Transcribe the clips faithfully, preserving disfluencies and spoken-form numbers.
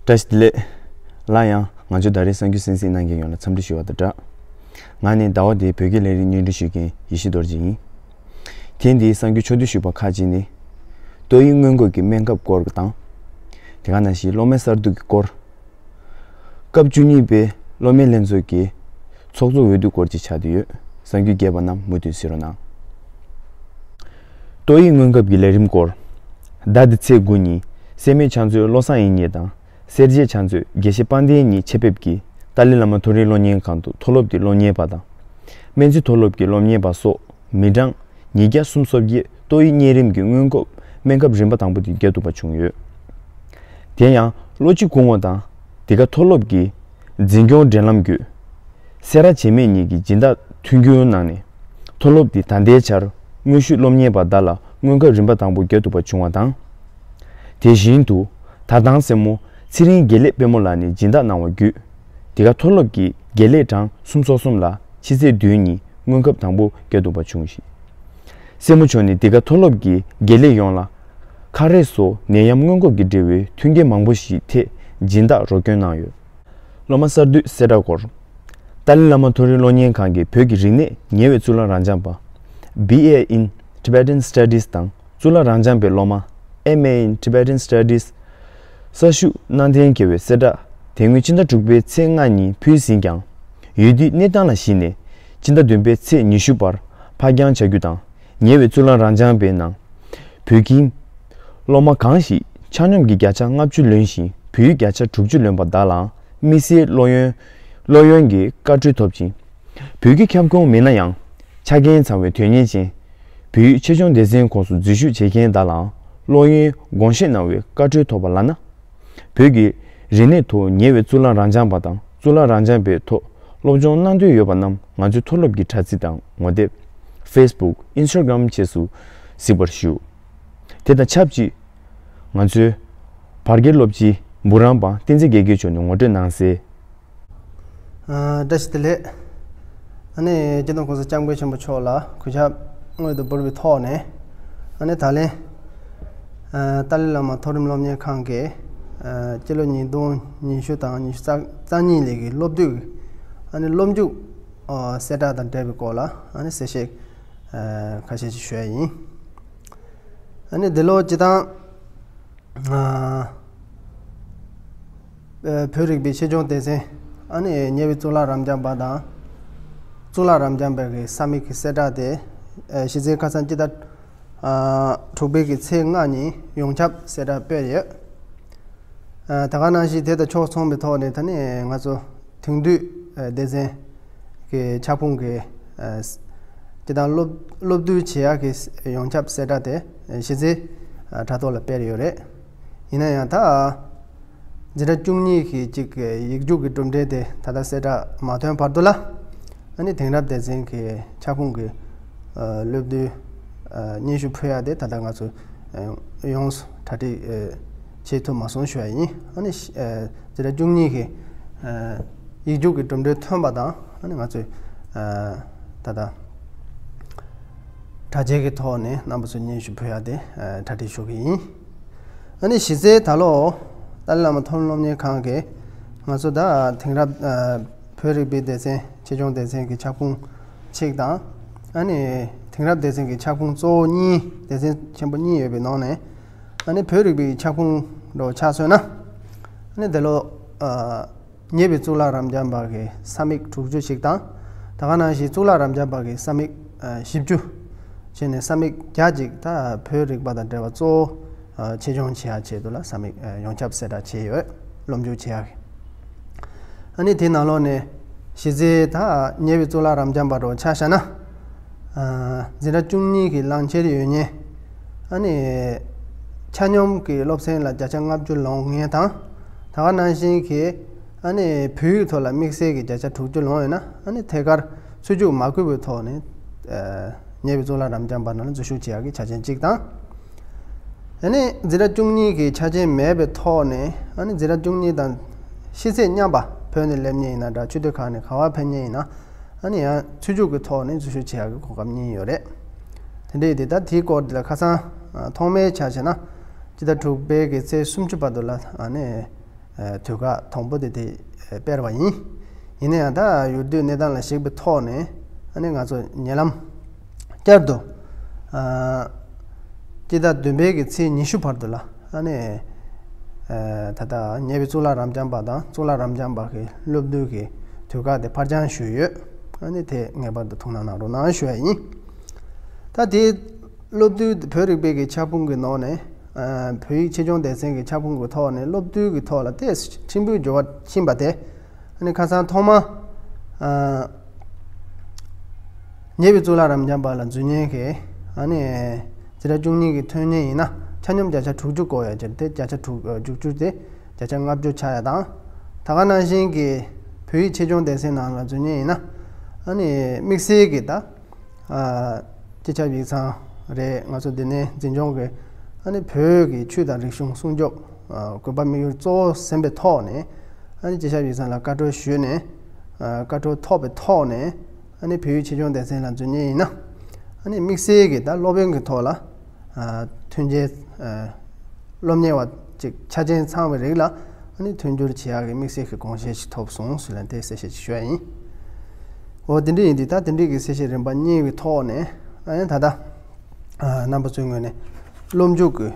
བཀྲ་ཤིས་བདེ་ལེགས། སླར་ཡང་ང་ཚོ་ད་རེས་གསར་འགྱུར་གསན་གཟིགས་གནང་མཁན་ཡོངས་ལ་འཚམས་འདྲི་ཞུ་བ་དང་སྦྲགས། ང་ནི་ཟླ་བ་འདིའི་བོད་སྐད་ལས་རིམ་སྙན་སྒྲོན་ཞུ་མཁན་ཡེ་ཤེས་རྡོ་རྗེ་ཡིན། ཐེངས་འདིའི་གསར་འགྱུར་ཕྱོགས་བསྡུས་ཞུས་པ་ཁག་ཅིག་ནི། ཏོག་དབྱིབས་སྔོན་འགོག་གི་སྨན་ཁབ་སྐོར་དང་། དེ་ག་ནང་བཞིན་གློག་མེ་གསར་གཏོད་ཀྱི་སྐོར། སྐབས་བཅུ་གཉིས་པའི་སློབ་གཉེར་ལྷན་ཚོགས་ཀྱི་ཚོགས་གཙོ་འོས་བསྡུ་སྐོར་བཅས་ཆགས་བསྡད་ཡོད། གསར་འགྱུར་རྒྱས་པ་རྣམས་མུ་མཐུད་གཟིགས་རོགས་གནང་། ཏོག་དབྱིབས་སྔོན་ཁབ་ཀྱི་ལས་རིམ་སྐོར། ཟླ་འདིའི་ཚེས་དགུ་ཉིན་སེར་སྨད་ཕྱག་མཛོད་བློ་བཟང་དབྱིག་གཉེན་དང་། སེར་བྱེས་ཕྱག་མཛོད་དགེ་བཤེས་དཔལ་ལྡན་གཉིས་ཆེད་ཕེབས་ཀྱིས་ཏཱ་ལའི་བླ་མ་མཐོ་རིམ་སློབ་གཉེར་ཁང་དུ་མཐོ་སློབ་ཀྱི་སློབ་གཉེར་པ་དང་། སྨན་རྩིས་མཐོ་སློབ་ཀྱི་སློབ་གཉེར་པ་སོགས་མི་གྲངས་ཉིས་བརྒྱ་སུམ་ཅུ་སོ་བརྒྱད་ཏོག་དབྱིབས་གཉན་རིམས་ཀྱི་སྔོན་འགོག་སྨན་ཁབ་རིམ་པ་དང་པོ་དེ་བརྒྱབ་ཐུབ་པ་བྱུང་ཡོད། དེ་ཡང་བློ་སྤྱི་སྐུ་ངོ་དང་འདི་ག་མཐོ་སློབ་ཀྱི་འཛིན་སྐྱོང་འབྲེལ་ལམ་བརྒྱུད། སེ་ར་བྱེས་སྨད་གཉིས་ཀྱི་སྦྱིན་བདག་མཐུན་འགྱུར་གནང་ནས། མཐོ་སློབ་འདི་ད་ལྟའི་ཆར་དངོས་ཞུགས་སློབ་གཉེར་པ་དག་ལ་སྔོན་ཁབ་རིམ་པ་དང་པོ་བརྒྱབ་ཐུབ་པ་བྱུང་བ་དང་། དེ་བཞིན་དུ་དར་ཐང་སེར་མོ་ཚེ་རིང་དགེ་ལེགས་དཔལ་མོ་ལགས་ནས་སྦྱིན་བདག་གནང་བ་བརྒྱུད། འདི་ག་མཐོ་སློབ་ཀྱི་དགེ་ལས་གྲངས་སུམ་ཅུ་སོ་གསུམ་ལ་ཕྱི་ཚེས་བདུན་ཉིན་སྔོན་ཁབ་དང་པོ་བརྒྱབ་ཐུབ་པ་བྱུང་ཞིང་། སེར་མོ་མཆོག་ནས་འདི་ག་མཐོ་སློབ་ཀྱི་དགེ་ལས་ཡོངས་ལ། ཁ་རས་སོགས་ནད་ཡམས་སྔོན་འགོག་གི་འབྲེལ་བའི་མཐུན་རྐྱེན་མང་པོ་ཞིག་ཐད་སྦྱིན་བདག་རོགས་སྐྱོར་གནང་ཡོད། སློབ་མ་གསར་བསྡུའི་གསལ་བསྒྲགས་སྐོར། ཏཱ་ལའི་བླ་མ་མཐོ་རིམ་སློབ་གཉེར་ཁང་གིས་བོད་ཀྱི་རིག་གནས་ཉེ་བའི་གཙུག་ལག་རབ་འབྱམས་པ། B A in Tibetan Studies དང་གཙུག་ལག་རབ་འབྱམས་པའི་སློབ་མ། M A in Tibetan Studies གསར་ཞུགས་གནང་གཏན་འཁེལ་བའི་གསལ་བསྒྲགས་དེ་སྔོན་ཕྱི་ཟླ་དྲུག་པའི་ཚེས་ལྔ་ཉིན་ཕུལ་ཟིན་ཀྱང་། འོས་བསྡུའི་གནས་སྟངས་ལ་གཞིགས་ནས་ཕྱི་ཟླ་བདུན་པའི་ཚེས་ཉི་ཤུ་བར་ཕར་འགྱངས་བྱ་རྒྱུ་དང་། ཉེ་བའི་གཙུག་ལག་རབ་འབྱམས་པའི་ནང་། བོད་ཁྱིམ། སློབ་མ་གང་ཞིག་ཆ་སྙོམས་ཀྱི་བརྒྱ་ཆ་ལྔ་བཅུ་ལོན་ཞིང་བོད་ཡིག་བརྒྱ་ཆ་དྲུག་ཅུ་ལོན་པ་དག་ལའང་དམིགས་བསལ་སློབ་ཡོན། སློབ་ཡོན་གྱི་བཀའ་འཁྲོལ་ཐོབ་ཅིང་། བོད་ཀྱི་ཁྱབ་ཁོངས་མིན་ན་ཡང་ཆ་རྐྱེན་ཚང་བའི་དོན་གཉེར་ཅན། བོད་ཡིག་ཆེད་སྦྱོང་སྡེ་ཚན་ཁོངས་སུ་འཛུལ་ཞུགས་བྱེད་མཁན་དག་ལའང་སློབ་ཡོན་དགོངས་བཞེས་གནང་བའི་བཀའ་འཁྲོལ་ཐོབ་པ་ལགས་ན། བོད་ཀྱི་རིག་གནས་ཐོག་ཉེ་བའི་གཙུག་ལག་རབ་འབྱམས་པ་དང་གཙུག་ལག་རབ་འབྱམས་པའི་ཐོག་སློབ་སྦྱོང་གནང་འདོད་ཡོད་པ་རྣམས་ང་ཚོའི་མཐོ་སློབ་ཀྱི་དྲ་ཚིགས་དང་ངོ་དེབ། Facebook Instagram བཅས་སུ་གཟིགས་པར་ཞུ། དེ་དང་ཆབས་ཅིག་ང་ཚོའི་བར་བརྒལ་སློབ་སྤྱི་འབུམ་རམས་པ་བསྟན་འཛིན་དགེ་རྒྱས་མཆོག་ནས་ངོ་སྤྲོད་གནང་གསལ། ཨ། བཀྲ་ཤིས་བདེ་ལེགས། ཨ་ནི་སྤྱི་བཏང་༸གོང་ས་༸སྐྱབས་མགོན་ཆེན་པོ་མཆོག་ལ་གུས་ཞབས་དངོས་སུ་འབུལ་བའི་ཐོག་ནས། ཨ་ནི་ད་ལན། ཨ། ཏཱ་ལའི་བླ་མ་མཐོ་རིམ་སློབ་གཉེར་ཁང་གི། ཨ། སྤྱི་ལོ་ཉིས་སྟོང་ཉི་ཤུ་དང་ཉི་ཤུ་རྩ་གཉིས་ལོའི་སློབ་དུས། ཨ་ནི་སློབ་མཇུག་ཨ། གསལ་བསྒྲགས་དང་འབྲེལ་བའི་སྐོར་ལ་ཨ་ནི་གསལ་བཤད། ཨ། ཁ་ཤས་ཤིག་ཞུ་ཡ་ཡིན། ཨ་ནི་འདི་ལོ་སྤྱི་བཏང་། ཨ། ཨ། བོད་རིག་པའི་ཆེད་སྦྱོང་སྡེ་ཚན། ཨ་ནི་ཉེ་བའི་གཙུག་ལག་རབ་འབྱམས་པ་དང་། གཙུག་ལག་རབ་འབྱམས་པའི་གི་ས་མིག་གི་གསལ་བསྒྲགས་དེ། ཨ། གཞི་རྩའི་ཁ་སང་སྤྱི་ཟླ། ཨ། དྲུག་པའི་གི་ཚེས་ལྔ་ཉིན་ཡོངས་ཁྱབ་གསལ་བསྒྲགས་སྤེལ་ཡོད། ཨ། ད་ག་ནང་བཞིན་དེ་དང་ཕྱོགས་མཚུངས་པའི་ཐོག་ནས་ད་ནི་ང་ཚོ་དེང་དུས་སྡེ་ཚན་གྱི་ཁྱབ་ཁོངས་ཀྱི། ཨ། སྤྱི་བཏང་སློབ་སློབ་བསྡུ་བྱེད་ཡག་གི་ཡོངས་ཁྱབ་གསལ་བསྒྲགས་དེ་གཞི་རྩའི་དྲ་ཐོག་ལ་སྤེལ་ཡོད་རེད། ཡིན་ན་ཡང་ད་འཛིན་གྲྭ་བཅུ་གཉིས་ཀྱི་གཅིག་ཡིག་རྒྱུགས་ཀྱི་གྲུབ་འབྲས་དེ་ད་ལྟ་གསལ་བསྒྲགས་མ་ཐོན་བར་དུ་ལ། ཨ་ནི་དེང་རབས་སྡེ་ཚན་གྱི་ཁྱབ་ཁོངས་ཀྱི་ཨ་སློབ་བསྡུའི་ཨ་སྙན་ཞུ་ཕུལ་ཡག་དེ་ད་ལྟ་ང་ཚོ་ཨ་ཡོངས་སུ་གྲ་སྒྲིག་ཨ་བྱེད་ཐུབ་མ་སོང་ཞུ་ཡ་ཡིན། ཨ་ནི་ཨ་འཛིན་གྲྭ་བཅུ་གཉིས་ཀྱི་ཨ་ཡིག་རྒྱུགས་ཀྱི་གྲུབ་འབྲས་ཐོན་པ་དང་ཨ་ནི་ང་ཚོས་ཨ་ད་ལྟ་དྲ་རྒྱའི་གི་ཐོག་ནས་རྣམ་པ་ཚོར་སྙན་ཞུ་ཕུལ་ཡག་དེ་ཨ་གྲ་སྒྲིག་ཞུ་གི་ཡིན། ཨ་ནི་གཞི་རྩའི་ད་ལོ་ཏཱ་ལའི་བླ་མ་མཐོ་རིམ་སློབ་གཉེར་ཁང་གིས་ང་ཚོ་ད་དེང་རབས་ཨ་བོད་རིག་པའི་སྡེ་ཚན་ཆེད་སྦྱོང་སྡེ་ཚན་གྱི་ཁྱབ་ཁོངས་གཅིག་དང་། ཨ་ནི་དེང་རབས་སྡེ་ཚན་གྱི་ཁྱབ་ཁོངས་གཙོ་བོ་གཉིས། སྡེ་ཚན་ཆེན་པོ་གཉིས་ཡོད་པའི་ནང་ནས། ཨ་ནི་བོད་རིག་པའི་ཁྱབ་ཁོངས་འདྲ་བོ་ཆ་མཚོན་ན། ཨ་ནི་འདི་ལོ་ཨ་ཉེ་བའི་གཙུག་ལག་རབ་འབྱམས་པ་གི་ས་མིག་དྲུག་ཅུ་ཞིག་དང་། ད་ག་ནང་བཞིན་གཙུག་ལག་རབ་འབྱམས་པ་གི་ས་མིག་ཨ་བཞི་བཅུ་བྱས་ནས་ས་མིག་བརྒྱ་ཅིག་ད་བོད་རིག་པ་དང་འབྲེལ་བ་གཙོ་བོ་ཨ་ཆེད་སྦྱོང་བྱེད་ཡག་ཆེད་དུ་ལ་ས་མིག་ཨ་ཡོངས་ཁྱབ་གསལ་བསྒྲགས་བྱས་ཡོད། སློབ་འཇུག་བྱེད་ཡག་གི། ཨ་ནི་དེའི་ནང་ལོགས་ནས་གཞི་རྩའི་ད་ཉེ་བའི་གཙུག་ལག་རབ་འབྱམས་པ་འདྲ་བོ་ཆ་བཞག་ན། ཨ་འཛིན་གྲྭ་བཅུ་གཉིས་ཀྱི་ལག་འཁྱེར་ཡོད་མཁན། ཨ་ནི་ཆ་སྙོམས་ཀྱི་སློབ་ཚན་ལ་བརྒྱ་ཆ་ལྔ་བཅུ་ལོན་མཁན་དང་། ད་ག་ནང་བཞིན་གྱི་ཨ་ནི་བོད་ཡིག་ཐོག་ལ་དམིགས་བསལ་གྱི་བརྒྱ་ཆ་དྲུག་ཅུ་ལོན་ཡོད་ན། ཨ་ནི་ཐད་ཀར་ཚུད་རྒྱུགས་མ་དགོས་པའི་ཐོག་ནས་ཨ་ཉེ་བའི་གཙུག་ལག་རབ་འབྱམས་པ་ནང་ལ་འཛུལ་ཞུགས་བྱེད་ཡག་གི་ཆ་རྐྱེན་གཅིག་དང་། ཨ་ནི་འཛིན་གྲྭ་བཅུ་གཉིས་ཀྱི་ཆ་རྐྱེན་མེད་པའི་ཐོག་ནས། ཨ་ནི་འཛིན་གྲྭ་བཅུ་གཉིས་དང་ཤེས་ཚད་མཉམ་པ་བོད་ནས་སླེབས་མཁན་ཡིན་ན་འདྲ། ཆོས་སྡེ་ཁག་ནས་ག་པར་ཕེབས་མཁན་ཡིན་ན། ཨ་ནི་ཡང་ཚུད་རྒྱུགས་ཀྱི་ཐོག་ནས་འཛུལ་ཞུགས་བྱེད་ཡག་གི་གོ་སྐབས་གཉིས་ཡོད་རེད། དེ་འདྲ་ཡིན་དུས་ད་དེའི་སྐོར་དེ་ལ་ཁ་སང་ཨ་ཐོག་མའི་ཆ་བཞག་ན། སྤྱི་ཟླ་དྲུག་པའི་གི་ཚེས་སུམ་ཅུ་བར་དུ་ལ་ཨ་ནི་ དུས་བཀག་དང་པོ་དེ་དེ་སྤེལ་བ་ཡིན། ཡིན་ན་ཡང་ད་ཡུལ་དུས་གནས་སྟངས་ལ་གཞིགས་པའི་ཐོག་ནས་ཨ་ནི་ང་ཚོ་ཉེ་ལམ་བསྐྱར་དུ་སྤྱི་ཟླ་བདུན་པའི་གི་ཚེས་ཉི་ཤུ་བར་དུ་ལ་ཨ་ནི་ད་ལྟ་ཉེ་བའི་གཙུག་ལག་རབ་འབྱམས་པ་དང་གཙུག་ལག་རབ་འབྱམས་པ་གི་སློབ་དུས་ཀྱི་དུས་བཀག་དེ་ཕར་འགྱངས་ཞུས་ཡོད། ཨ་ནི་དེ་ངེས་པར་དུ་ཐུགས་སྣང་གནང་རོགས་གནང་ཞུ་ཡ་ཡིན། ད་དེ་སློབ་དུས་བོད་རིག་པའི་གི་ཁྱབ་ཁོངས་ཀྱི་ནང་ནས་བོད་ཡིག་ཆེད་སྦྱོང་སྡེ་ཚན་གྱི་ཁྱབ་ཁོངས་ཀྱི་ཐོག་ནས་སློབ་དུས་ཀྱི་ཐོག་ལ་དེ་ཕྲན་བུ་འགྱུར་བ་ཕྱིན་པ་དེ། ཨ་ནི་ཁ་སང་ཐོག་མ་ཉེ་བའི་གཙུག་ལག་རབ་འབྱམས་པ་ལ་འཛུལ་མཁན་གྱི་ཨ་ནི་སྤྱི་ཟླ་བཅུ་གཉིས་ཀྱི་ཐུན་གཉིས་ཡིན་ན་ཆ་སྙོམས་བརྒྱ་ཆ་དྲུག་ཅུ་བསྐོར་ཡ་ཅིག་དེ་བརྒྱ་ཆ་དྲུག་བཅུ་དེ་བརྒྱ་ཆ་ལྔ་བཅུ་ཆགས་ཡ་དང་། ད་ག་ནང་བཞིན་གྱི་བོད་ཡིག་ཆེད་སྦྱོང་སྡེ་ཚན་ནང་ལ་འཛུལ་མཁན་ཡིན་ན་ཨ་ནི་དམིགས་བསལ་གྱི་ད་སྤྱི་ཁྱབ་ཡིག་ཚང་རེད། ང་ཚོ་འདི་ནས་འཛིན་སྐྱོང་གི་ཨ་ནི་བོད་ཀྱི་ཆོས་དང་རིག་གཞུང་སྲུང་སྐྱོབ་དགོས་པ་དམིགས་ཡུལ་གཙོ་བོ་ཟིན་པའི་ཐོག་ནས་ཨ་ནི་སྤྱི་ཁྱབ་ཡིག་ཚང་ལ་བཀའ་འཁྲོལ་ཞུས་ནས་བཀའ་འཁྲོལ་ཐོབ་པའི་ཐོག་ནས་ཨ་ནི་བོད་ཡིག་ཆེད་སྦྱོང་སྡེ་ཚན་ལ་འཛུལ་མཁན་ཡིན་ན་ཨ་ནི་དམིགས་བསལ་གྱི་ད་སློབ་ཡོན་གྱི་ཐོག་ལ་མཐུན་རྐྱེན་སློབ་གཉེར་བ་ཅིག་ཆ་རྐྱེན་ཚང་བའི་རིགས་ལ་ཨ་ནི་མཐུན་འགྱུར་བྱེད་ཡག་གི་དམིགས་བསལ་གྱི་དགོངས་བཞེས་ཤིག་ཐོབ་སོང་ཟེར་ལ་དེ་གསལ་བཤད་ཅིག་ཞུ་ཡ་ཡིན། འོ་དེ་འདྲ་ཡིན་དུས་ད་དེ་འདྲའི་གི་གསལ་བཤད་རིམ་པ་གཉིས་ཀྱི་ཐོག་ནས་ཨ་ནི་ད་ལྟ་རྣམ་པ་ཚོའི་ངོས་ནས་སློབ་འཇུག་གི་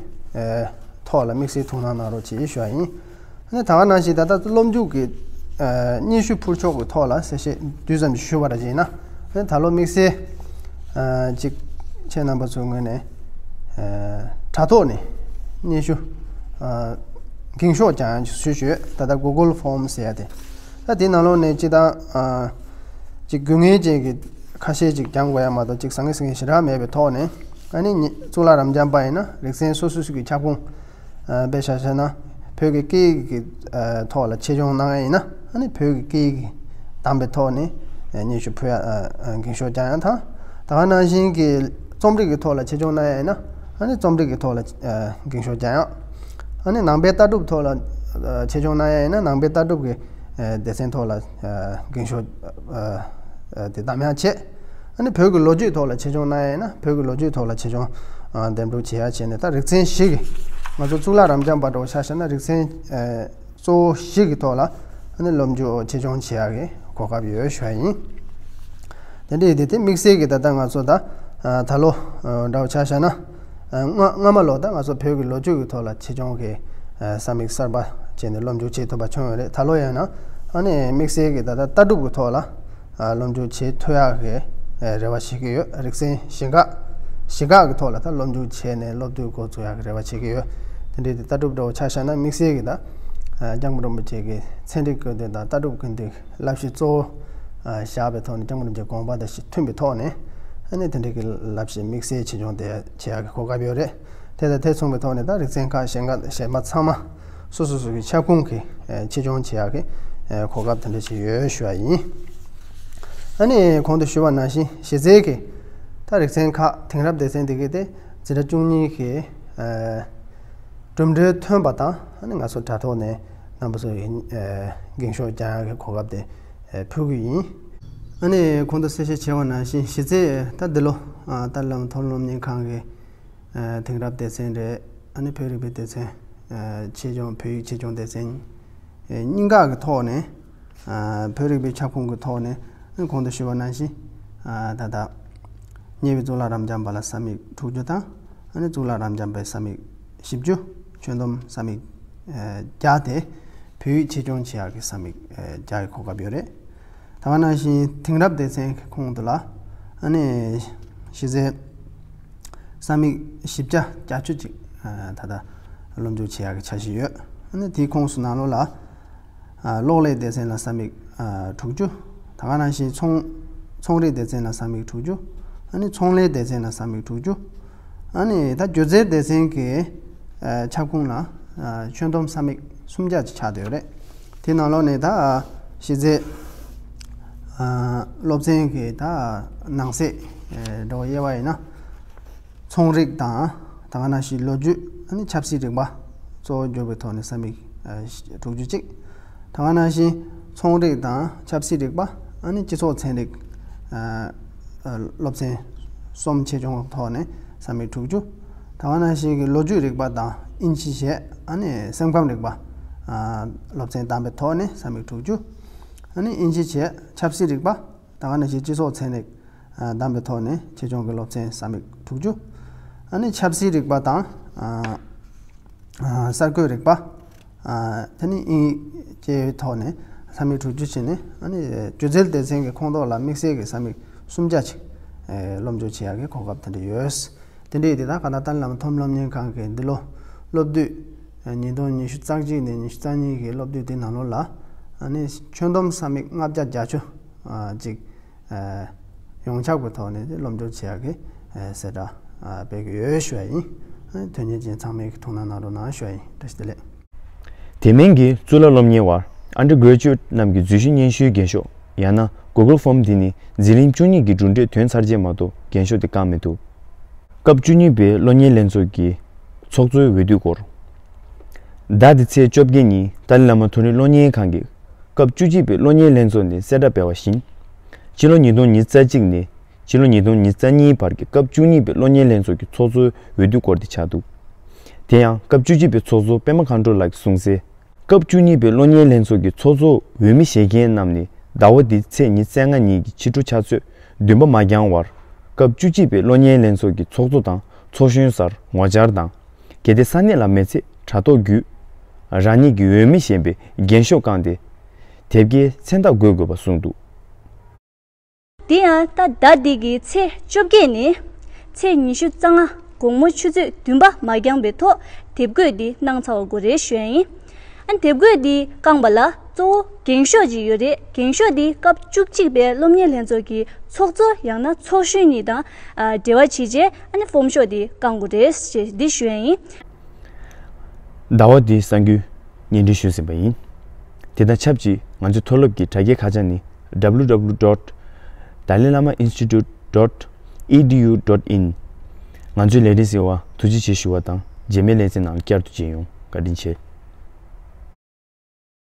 ཐོག་ལ་དམིགས་བསལ་ཐུགས་སྣང་གནང་རོགས་ཞེས་ཞུ་བ་ཡིན། ཨ་ནི་ད་ག་ནང་བཞིན་ད་ལྟ་སློབ་འཇུག་གི་སྙན་ཞུ་ཕུལ་ཕྱོགས་ཀྱི་ཐོག་ལ་གསལ་བཤད་དུས་ཙམ་ཞུ་བ་ར་ཅིག་ཡིན་ན་ཨ་ནི་ད་ལོ་དམིགས་བསལ་ཅིག་ཁྱེད་རྣམ་པ་ཚོའི་ངོས་ནས་དྲ་ཐོག་ནས་སྙན་ཞུ་འགེངས་ཤོག་ཀྱང་ཞུ་ཞུས། ད་ལྟ་Google Form ཟེར་ཡ་དེ། ད་དེའི་ནང་ལོགས་ནས་སྤྱི་བཏང་ཅིག་དགོས་ངེས་ཅན་གྱི་ཁ་ཤས་ཅིག་སྦྱང་དགོས་ཡ་མ་གཏོགས་ཅིག་ཟང་ངེ་ཟིང་ངེ་ཞེ་དྲག་མེད་པའི་ཐོག་ནས་ཨ་ནི་ཉི་གཙུག་ལག་རབ་འབྱམས་པ་ཡིན་ན་རིག་ཚན་སོ་སོ་སོ་གི་ཁྱབ་ཁོངས་དཔེ་ཆ་བཤད་ན་བོད་ཀྱི་སྐད་ཀྱི་ཐོག་ལ་ཆེད་སྦྱོང་གནང་ཡ་ཡིན་ན་ཨ་ནི་བོད་ཀྱི་སྐད་ཀྱི་དམ་པའི་ཐོག་ནས་སྙན་ཞུ་ཕུལ་ཡ་འགེངས་ཤོག་རྒྱག་ཡ་དང་། ད་ག་ནང་བཞིན་གྱི་རྩོམ་རིག་གི་ཐོག་ལ་ཆེད་སྦྱོང་གནང་ཡ་ཡིན་ན་ཨ་ནི་རྩོམ་རིག་གི་ཐོག་ལ་འགེངས་ཤོག་རྒྱག་ཡ། ཨ་ནི་ནང་པའི་ལྟ་གྲུབ་ཐོག་ལ་ཆེད་སྦྱོང་གནང་ཡ་ཡིན་ན་ནང་པའི་ལྟ་གྲུབ་ཀྱི་སྡེ་ཚན་ཐོག་ལ་འགེངས་ཤོག་དེ་གདམ་ཡ་བྱས། ཨ་ནི་བོད་ཀྱི་ལོ་རྒྱུས་ཐོག་ལ་ཆེད་སྦྱོང་གནང་ཡ་ཡིན་ན་བོད་ཀྱི་ལོ་རྒྱུས་ཐོག་ལ་ཆེད་སྦྱོང་འདེམས་སྒྲུག་བྱེད་ཡ་བྱས་ནས་ད་རིག་ཚན་བཞི་གི་ང་ཚོ་གཙུག་ལག་རབ་འབྱམས་པ་འདྲ་བོ་ཆ་བཞག་ན་རིག་ཚན་གཙོ་བོ་བཞི་གི་ཐོག་ལ་ཨ་ནི་སློབ་འཇུག་ཆེད་སྦྱོང་བྱེད་ཡ་གི་གོ་སྐབས་ཡོད་ཞུ་ཡ་ཡིན། དེ་འདྲ་ཡིན་དུས་དེ་དམིགས་བསལ་གྱི་ད་ལྟ་ང་ཚོ་ད་ད་ལོ་འདྲ་བོ་ཆ་བཞག་ན་སྔ་སྔ་མ་ལོ་ད་ང་ཚོ་བོད་ཀྱི་ལོ་རྒྱུས་ཀྱི་ཐོག་ལ་ཆེད་སྦྱོང་གི་ས་མིག་གསར་པ་བྱས་ནས་སློབ་འཇུག་བྱེད་ཐུབ་པ་བྱུང་ཡོད་རེད། ད་ལོ་ཡིན་ན་ཨ་ནི་དམིགས་བསལ་གྱི་ད་ལྟ་ལྟ་གྲུབ་ཀྱི་ཐོག་ལ་སློབ་འཇུག་བྱེད་ཐུབ་ཡག་གི་རེ་བ་བྱེད་ཀྱི་ཡོད། རིག་ཚན་བཞི་ཁག་བཞི་ཁག་གི་ཐོག་ལ་ད་སློབ་འཇུག་བྱས་ནས་སློབ་དུས་འགོ་ཚུགས་ཡག་གི་རེ་བ་བྱེད་ཀྱི་ཡོད། དེ་འདྲའི་དེ་ལྟ་གྲུབ་འདྲ་བོ་ཆ་བཞག་ན་དམིགས་བསལ་གྱི་ད་སྐྱབས་མགོན་རིན་པོ་ཆེ་གི་ཚན་རིག་ཀུན་བཏུས་དང་ལྟ་གྲུབ་ཀུན་བཏུས་བསླབ་གཞི་གཙོ་བོ་བཞག་པའི་ཐོག་ནས་སྐྱབས་མགོན་རིན་པོ་ཆེའི་དགོངས་པ་དང་མཐུན་པའི་ཐོག་ནས་ཨ་ནི་དེ་འདྲའི་གི་བསླབ་གཞི་དམིགས་བསལ་ཆེད་སྦྱོང་དེ་བྱེད་ཡག་གི་གོ་སྐབས་ཡོད་རེད། དེ་དང་དེ་མཚུངས་པའི་ཐོག་ནས་ད་རིག་ཚན་ཁག་གཞན་ཁག་གཞན་པ་ཚང་མ་སོ་སོ་སོ་གི་ཁྱབ་ཁོངས་ཀྱི་ཆེད་སྦྱོང་བྱེད་ཡག་གི་གོ་སྐབས་དེ་འདྲ་ཞིག་ཡོད་ཞུ་བ་ཡིན། ཨ་ནི་གོང་དུ་ཞུས་པ་ནང་བཞིན་གཞི་རྩའི་གི་ད་རིག་ཚན་ཁག་དེང་རབས་སྡེ་ཚན་འདི་གའི་དེ་འཛིན་གྲྭ་བཅུ་གཉིས་ཀྱི་གྲུབ་འབྲས་ཐོན་པ་དང་ཨ་ནི་ང་ཚོ་དྲ་ཐོག་ནས་རྣམ་པ་ཚོ་ཡི་འགེངས་ཤོག་རྒྱག་ཡག་གི་གོ་སྐབས་དེ་ཕུལ་གི་ཡིན། ཨ་ནི་གོང་དུ་གསལ་བཤད་བྱས་པ་ནང་བཞིན་གཞི་རྩའི་ད་འདི་ལོ་ད་བླ་མ་མཐོ་སློབ་གློག་བརྙན་ཁང་གི་དེང་རབས་སྡེ་ཚན་རེད། ཨ་ནི་བོད་རིག་པའི་སྡེ་ཚན། ཆེད་སྦྱོང་བོད་ཡིག་ཆེད་སྦྱོང་སྡེ་ཚན། གཉིས་ཀ་གི་ཐོག་ནས་བོད་རིག་པའི་ཁྱབ་ཁོངས་ཀྱི་ཐོག་ནས་གོང་དུ་ཞུས་པ་ནང་བཞིན་ད་ལྟ་ཉེ་བའི་གཙུག་ལག་རབ་འབྱམས་པ་ལ་ས་མིག་དྲུག་ཅུ་དང་ཨ་ནི་གཙུག་ལག་རབ་འབྱམས་པའི་ས་མིག་བཞི་བཅུ། ཁྱོན་བསྡོམས་ས་མིག་བརྒྱ་དེ་བོད་ཡིག་ཆེད་སྦྱོང་བྱེད་ཡག་གི་ས་མིག་བརྒྱ་ཡི་གོ་སྐབས་ཡོད་རེད། ད་ག་ནང་བཞིན་དེང་རབས་སྡེ་ཚན་གྱི་ཁོངས་དུ་ལ་ཨ་ནི་གཞི་རྩའི་ས་མིག་བཞི་བརྒྱ་བརྒྱད་ཅུ་ཅིག་ད་ལྟ་སློབ་འཇུག་བྱེད་ཡག་གི་འཆར་གཞི་ཡོད། ཨ་ནི་དེའི་ཁོངས་སུ་ནང་ལོགས་ལ་གློག་ཀླད་སྡེ་ཚན་ལ་ས་མིག་དྲུག་ཅུ། ད་ག་ནང་བཞིན་ཚོང་ཚོང་རིག་སྡེ་ཚན་ལ་ས་མིག་དྲུག་ཅུ། ཨ་ནི་ཚོང་ལས་སྡེ་ཚན་ལ་ས་མིག་དྲུག་ཅུ། ཨ་ནི་ད་སྒྱུ་རྩལ་སྡེ་ཚན་གྱི་ཁྱབ་ཁོངས་ལ་ཁྱོན་བསྡོམས་ས་མིག་སུམ་བརྒྱ་ཅིག་ཆགས་བསྡད་ཡོད་རེད། དེ་ནང་ལོགས་ནས་ད་གཞི་རྩའི་སློབ་ཚན་གྱི་ད་ནང་གསེས་འདྲ་བོ་དབྱེ་བ་ཡིན་ན། ཚོང་རིག་དང་ད་ག་ནང་བཞིན་ལོ་རྒྱུས་ཨ་ནི་ཆབ་སྲིད་རིག་པ་གཙོ་བོ་གྱུར་པའི་ཐོག་ནས་ས་མིག་དྲུག་ཅུ་གཅིག་ད་ག་ནང་བཞིན་ཚོང་རིག་དང་ཆབ་སྲིད་རིག་པ་ཨ་ནི་སྤྱི་ཚོགས་ཚན་རིག་སློབ་ཚན་གསུམ་ཆེད་སྦྱོང་ཐོག་ནས་ས་མིག་དྲུག་ཅུ། ད་ག་ནང་བཞིན་གྱི་ལོ་རྒྱུས་རིག་པ་དང་དབྱིན་ཇི་བཤད་ཨ་ནི་སེམས་ཁམས་རིག་པ་ ཨ་སློབ་ཚན་བདམས་པའི་ཐོག་ནས་ས་མིག་དྲུག་ཅུ། ཨ་ནི་དབྱིན་ཇི་བྱས་ཆབ་སྲིད་རིག་པ། ད་ག་ནང་བཞིན་སྤྱི་ཚོགས་ཚན་རིག་ཨ་བདམས་པའི་ཐོག་ནས་ཆེད་སྦྱོང་གི་སློབ་ཚན་ས་མིག་དྲུག་ཅུ། ཨ་ནི་ཆབ་སྲིད་རིག་པ་དང་ཨ་ཨ་གསར་འགོད་རིག་པ། ཨ་དེ་ནི་དབྱིན་ཇིའི་ཐོག་ནས་ས་མིག་དྲུག་ཅུ་བྱས་ནས། ཨ་ནི་སྒྱུ་རྩལ་སྡེ་ཚན་གྱི་ཁོངས་གཏོགས་ལ་དམིགས་བསལ་གྱི་ས་མིག་སུམ་བརྒྱ་ཅིག་ཨེ་སློབ་འཇུག་བྱེད་ཡག་གི་གོ་སྐབས་དེ་འདྲ་ཡོད། དེ་འདྲ་ཡིན་དུས་ད་ག་ད་ཏཱ་ལའི་བླ་མ་མཐོ་རིམ་སློབ་གཉེར་ཁང་གི་འདི་ལོ་སློབ་དུས་ཨེ་ཉིས་སྟོང་ཉི་ཤུ་རྩ་གཅིག་ནས་ཉི་ཤུ་རྩ་གཉིས་ཀྱི་སློབ་དུས་དེ་ནང་ལོགས་ལ། ཨ་ནི་ཁྱོན་བསྡོམས་ས་མིག་ལྔ་བརྒྱ་བརྒྱད་ཅུ་ཨ་ཅིག་ཨ་ཡོངས་ཁྱབ་ཀྱི་ཐོག་ནས་སློབ་འཇུག་བྱེད་ཡག་གི་ཨ་གསལ་བསྒྲགས་ཨ་སྤེལ་གྱི་ཡོད་ཞུ་བ་ཡིན། ཨ་དོན་གཉེར་ཅན་ཚང་མས་ཀྱི་ཐུགས་སྣང་གནང་རོགས་གནང་ཞུ་བ་ཡིན། བཀྲ་ཤིས་བདེ་ལེགས། དེ་མིན་གྱི་གཙུག་ལག་སློབ་གཉེར་བར་Undergraduate རྣམས་ཀྱི་འཛུལ་ཞུགས་སྙན་ཞུའི་འགེངས་ཤོག་ཡང་ན་Google Form འདི་ནི་འཛིན་རིམ་བཅུ་གཉིས་ཀྱི་གྲུབ་འབྲས་ཐོན་ཚར་རྗེས་མ་གཏོགས་འགེངས་ཤོག་དེ་བཀང་མི་ཐུབ། སྐབས་བཅུ་གཉིས་པའི་སློབ་གཉེར་ལྷན་ཚོགས་ཀྱི་ཚོགས་གཙོའི་འོས་བསྡུ་སྐོར། ཟླ་འདིའི་ཚེས་བཅོ་བརྒྱད་ཉིན་ཏཱ་ལའི་བླ་མ་མཐོ་རིམ་སློབ་གཉེར་ཁང་གི་སྐབས་བཅུ་གཅིག་པའི་སློབ་གཉེར་ལྷན་ཚོགས་ནས་གསལ་བསྒྲགས་སྤེལ་བ་བཞིན། ཕྱི་ལོ་ཉིས་སྟོང་ཉི་ཤུ་རྩ་གཅིག་ནས་ཕྱི་ལོ་ཉིས་སྟོང་ཉི་ཤུ་རྩ་གཉིས་བར་གྱི་སྐབས་བཅུ་གཉིས་པའི་སློབ་གཉེར་ལྷན་ཚོགས་ཀྱི་ཚོགས་གཙོའི་འོས་བསྡུ་སྐོར་དེ་ཆགས་འདུག་དེ་ཡང་སྐབས་བཅུ་གཅིག་པའི་ཚོགས་གཙོ་པད་མ་མཁའ་འགྲོ་ལགས་ཀྱིས་གསུངས་གསལ། སྐབས་བཅུ་གཉིས་པའི་སློབ་གཉེར་ལྷན་ཚོགས་ཀྱི་ཚོགས་གཙོ་འོས་མི་བཞེས་མཁན་རྣམས་ནི་ཟླ་བ་འདིའི་ཚེས་ཉི་ཤུ་རྩ་ལྔ་ཉིན་གྱི་ཕྱི་དྲོ་ཕྱག་ཚོད་བདུན་པ་མ་འགྱངས་བར་སྐབས་བཅུ་གཅིག་པའི་སློབ་གཉེར་ལྷན་ཚོགས་ཀྱི་ཚོགས་གཙོ་དང་ཚོགས་གཞོན་སར་ངོ་བཅར་དང་། གལ་ཏེ་ས་གནས་ལ་མེད་ཚེ་དྲ་ཐོག་བརྒྱུད་རང་ཉིད་ཀྱི་འོས་མི་ཞེས་པའི་འགེངས་ཤོག་བཀང་སྟེ། དེབ་སྐྱེལ་མཚན་རྟགས་འགོད་དགོས་པ་གསུངས་འདུག་དེ་ཡང་ད་ཟླ་འདི་གི་ཚེས་བཅོ་བརྒྱད་ནས་ཚེས་ཉི་ཤུ་རྩ་ལྔ་དགོང་མོ་ཆུ་ཚོད་བདུན་པ་མ་འགྱངས་པའི་ཐོག་དེབ་འགོད་འདི་གནང་ཚར་བ་དགོས་རེད་ཞུ་ཡ་ཡིན། ཨ་དེབ་འགོད་འདི་བཀང་པ་ལ་གཙོ་བོ་འགེངས་ཤོག་ཅིག་ཡོད་རེད། འགེངས་ཤོག་འདི་སྐབས་བཅུ་གཅིག་པའི་སློབ་གཉེར་ལྷན་ཚོགས་ཀྱི་ཚོགས་གཙོ་ཡང་ན་ཚོགས་གཞོན་གཉིས་དང་ཨ་འབྲེལ་བ་བྱས་རྗེས་ཨ་ནི་ཕོམ་ཤོག་འདི་བཀང་དགོས་རེད་ཅེས་འདི་ཞུ་ཡ་ཡིན། ཟླ་བ་འདིའི་གསར་འགྱུར་སྙན་སྒྲོན་ཞུས་ཟིན་པ་ཡིན། དེ་དང་ཆབས་ཅིག་ང་ཚོའི་མཐོ་སློབ་ཀྱི་དྲ་རྒྱའི་ཁ་བྱང་ནི་www dot dalai lama institute dot edu dot in། ང་ཚོའི་ལས་རིམ་གསན་པར་ཐུགས་རྗེ་ཆེ་ཞུ་བ་དང་རྗེས་མའི་ལེ་ཚན་ནང་བསྐྱར་དུ་མཇལ་ཡོང་། བཀའ་དྲིན་ཆེ།